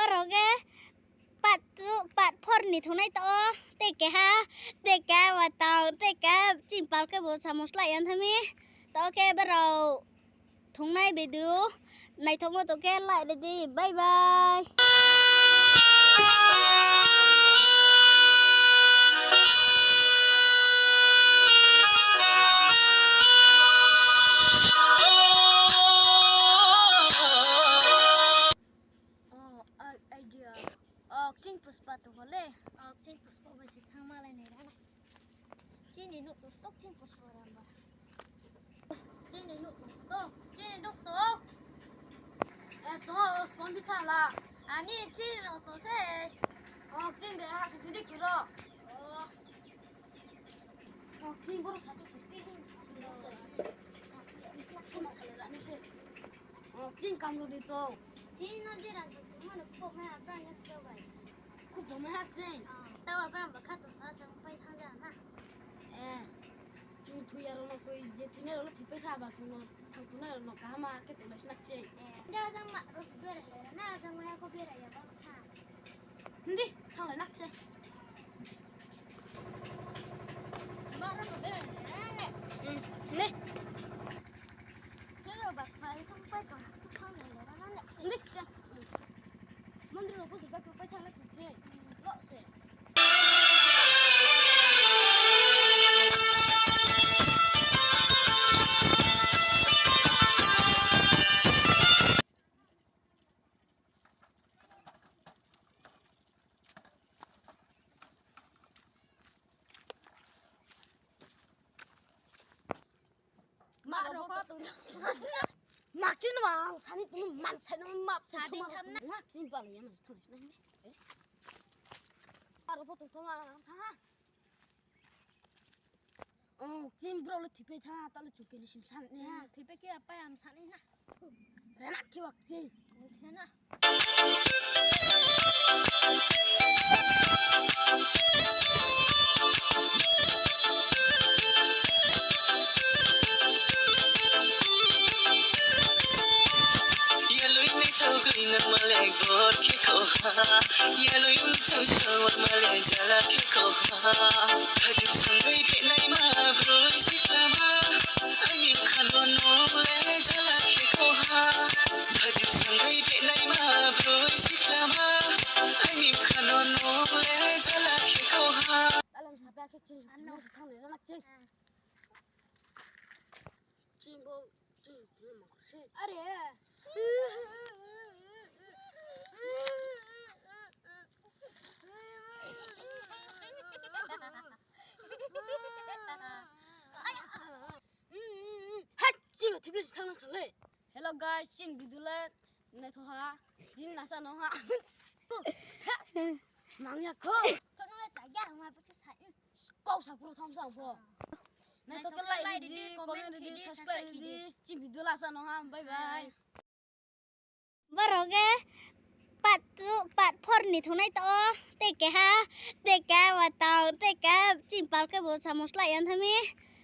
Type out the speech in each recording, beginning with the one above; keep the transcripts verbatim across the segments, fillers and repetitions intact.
Rao khe part two, part four ni thungnai to o. Tei keha, tei keha watang, tei keha chini pal khe bo samung slái ya tha mi. To khe brao thungnai video naithomo to khe like ri di. Bye bye. Oh, idea. Oh, chini Pushpa tong le. Oh, chini Pushpa bai se thangma lai nai ra na. Chini nuh tong stok chini Pushpa ramba. Chini nuh tong stok, chini nuh tong. Eh, tong, oh, spon bi thang la. Ani chini nuh tong se. Oh, chini de ha su di kuro. Oh. Oh, chini boro sa su kusti. Oh, chini kamro di to. Chini no je rang tong mano kho ma abra ya kho bai. Kho ma ha chini. Tawa abra ba kha to sa sa pai thang ja na. Eh, chung thui ya rao no koi je thoi nai rao no thoi pai kha ba chung no thang tong nai rao no kaham ma khe tonglai sna khe. Eh, ja jang ma rao se bera ya na, jang ma ya kho bera ya ba tha. Hindi, thang lai na khe. Ba rao no bera ya na. Hmm, ne. Hello, ba phai thang pai tong, thang lai na na ne. Hindi khe. Mondir rao pho se bathroom pai thang le khe. Lo se. Ma rao kho tong. Mak chini ma ang sani tong man sani ma sa di tham na. Mak chini pala ya ma thang sini. Ma rao kho tong thoma ha. Oh, chini brao le thoi pai tha, ta le chuke ni sim san ni ha. Hmm, thoi pai khe apai am san ni na. Rana khe wak chini. Ni khe na. Yalui naithao goi nang ma le bor khe kho ha. Yalui mchang sawa ma le jala khe kho ha. Khajung sangwi benaima broi siklama. Aini bkha no nung le jala khe kho ha. Khajung sangwi benaima broi siklama. Aini bkha no nung le jala khe kho ha. Alam sapya khe chini ano. Thang le rana chini. Chini bo, chini bo ma kho se. Are. Hai, chini thipli si thang nang kha le. Hello guys, chini video le naitho ha. Chini nasa no ha. Mang ya kho. Kono le ta ya ma pa sa. Kau sa pro thom sa bo. Naitho khe like ri di, comment ri di, subscribe ri di. Chini video lasa no ha. Bye bye. Boro khe part two, part four ni thungnai to o. Tei keha, tei keha watang, tei keha chini pal khe bo samung slái ya tha mi.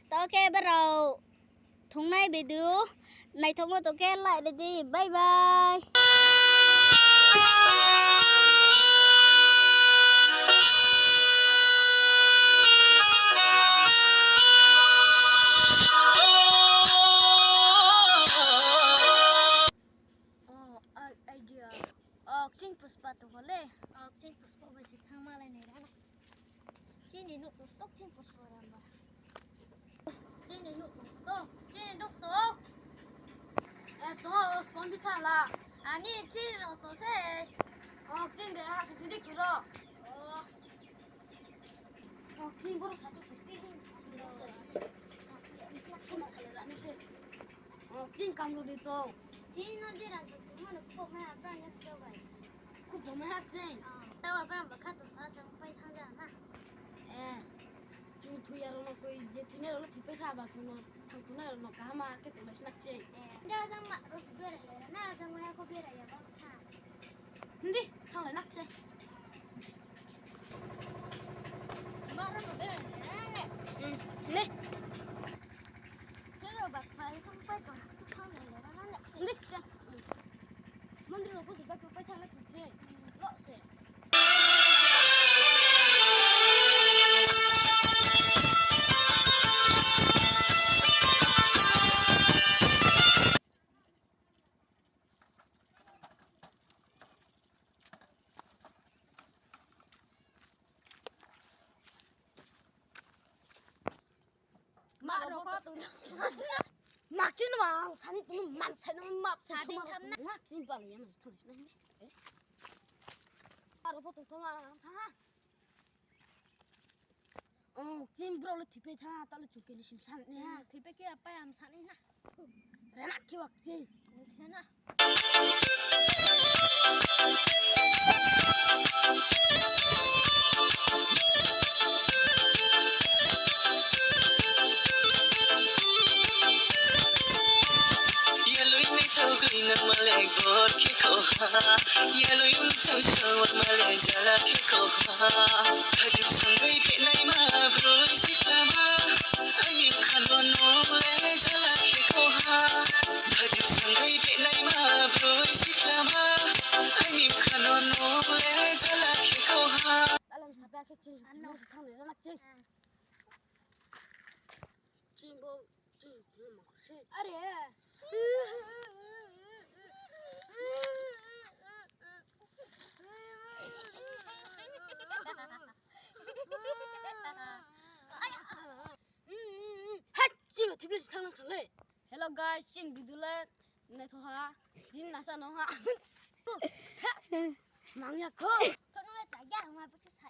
To khe brao thungnai video naithomo to khe like ri di. Bye bye. Oh, idea. Oh, chini Pushpa tong le. Oh, chini Pushpa bai se thangma lai nai ra na. Chini nuh tong stok chini Pushpa ramba. Chini nuh tong stok, chini nuh tong. Eh, tong, oh, spon bi thang la. Ani chini nuh tong se. Oh, chini de ha su di kuro. Oh. Oh, chini boro sa su kusti. Oh, chini kamro di to. Chini no je rang tong mano kho ma abra ya kho bai. Kho ma ha chini. Tawa abra ba kha to sa sa pai thang ja na. Eh, chung thui ya rao no koi je thoi nai rao no thoi pai kha ba chung no thang tong nai rao no kaham ma khe tonglai sna khe. Eh, ja jang ma rao se bera ya na, jang ma ya kho bera ya ba tha. Hindi, thang lai na khe. Ba rao no bera ya na ne. Hmm, ne. Hello, ba phai thang pai tong, thang lai na na ne. Hindi khe. Mondir rao pho se bathroom pai thang le khe. Makching no ang sani tong man sai no map sa di tham na. Makching bala ya ma thang sinai. Aro pho tong thang ang tha. Oh, ching bro le thipai tha, ta le chuke ni sim san ni ha. Hmm, thipai khe apai am san ni na. Rena khe wak ching. Khe na. Yaloi naithao goi nang male bor khe kho ha. Yaloi mchang sawa male jala khe kho ha. Khajik sangwi benaima broi siklama. Aini mkha no nung le jala khe kho ha. Khajik sangwi benaima broi siklama. Aini mkha no nung le jala khe kho ha. Alam sapya khe ching, ano. Ching, thang ni rana ching. Ching bo, ching, ching mo se. Are. Hai, ching bo thibli thang nang kha le. Hello guys, chini video le naitho ha. Chini nasa no ha. Mang ya kho. Thono le chaya ma phe sa.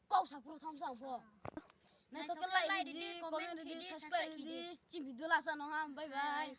Kau sa pro tham sa pho. Naitho khe like ri di, comment ri di, subscribe ri di. Chini video lasa no ha. Bye bye.